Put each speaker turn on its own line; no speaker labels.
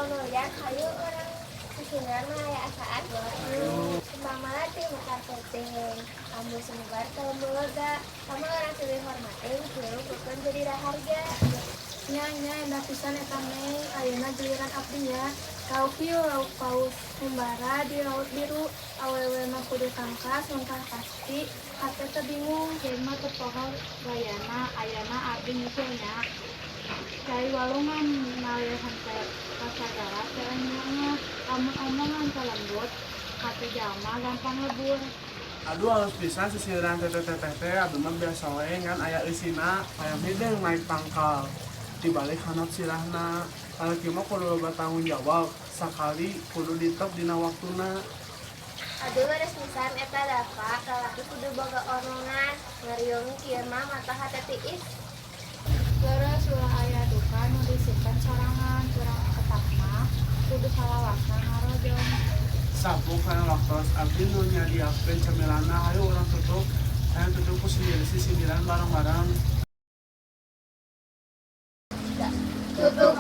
Nulian, hayu urang sisindiran mah aya asaan. Kembang malati mekar peuting, ambu sumebar kalembu lega. Tama urang silih hormating, hirup rukun jadi raharga.
Nya nya, endah pisan eta, Mei. Ayeuna giliran abdi nya. Lauk hiu, lauk paus ngumbara di laut biru. Awewe mah kudu tangkas, lengkah pasti, hate teu bingung.
Ieu mah teu poho gayana, ayana abdi nyusul nya. Cai walungan ngalir henteu ka sagara teu enyuh, lamun omongan teu lembut, hate jalma gampang lebur.
Aduh, alus pisan sisindiran teteh-teteh teh. Abdi mah biasa wae ngan aya eusina, hayang hideung naik tangkal. Dibalik handap sirahna. Lalaki mah kudu loba tanggung jawab, sakali kudu ditep dina waktuna.
Aduh, leres pisan eta Dafa, lalaki kudu boga omongan, ngariung kieu mah matak hate tiis.
Leres, ulah aya duka nu disimpen sorangan, kurang ketak mah kudu salawasna ngarojong.
Sabuk kana waktos abdi nu nyadiakeun cemilanna, hayu urang tutup. Hayu tutup ku sindiran bareng-bareng.
Tutup.